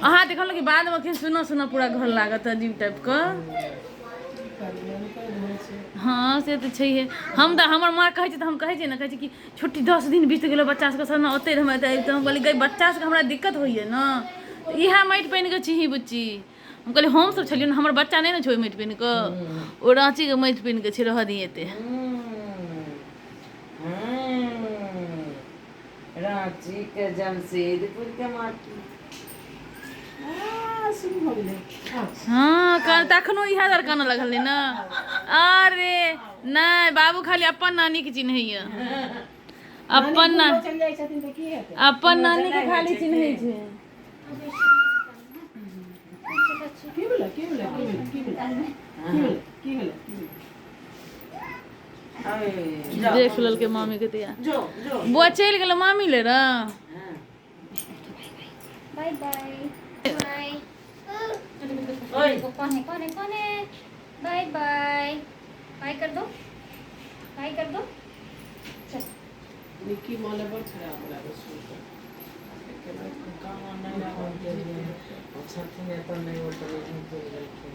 अहाँ देखलहुँ कि बादमे एखन सुना सुना पूरा घर लागत अजीब टाइपके। हँ से तऽ छैहे। हम तऽ हमर माँ कहै छै तऽ हम कहै छियै ने, कहै छै कि छुट्टी 10 दिन बीत गेलो बच्चा सबके, सब ओतहि हम एतऽ आबि। तऽ हम कहलियै गै बच्चा सबके हमरा दिक्कत होइए ने, इएह माटि पानिके छिही बुच्ची। हम कहलियै हमसब छलियै ने, हमर बच्चा नहि ने छै ओहि माटि पानिके, ओ राँचीके माटि पानिके छै, रहऽ दिही एतै। रांची के जमशेदपुर के माटी। हँ तखनो इएह दर कानऽ लगलै ने। अरे नहि बाबू खाली अपन नानीके चिन्हैया, अपन ना अपन नानीके खाली चिन्है छै। की भेलै की भेलै की भेलै की भेलै की भेलै की भेलै की भेलै? देख लेलकै मामी के तैयार। बुआ चलि गेलो मामी ले रे। बाय बाय बाय। कौन है कौन है कौन है? बाय बाय बाय कर दो, बाय कर दो। चल निक्की मोने बड़ खराब लागै छै। छथिन एतऽ नहि, ओ तऽ चलि गेलखिन।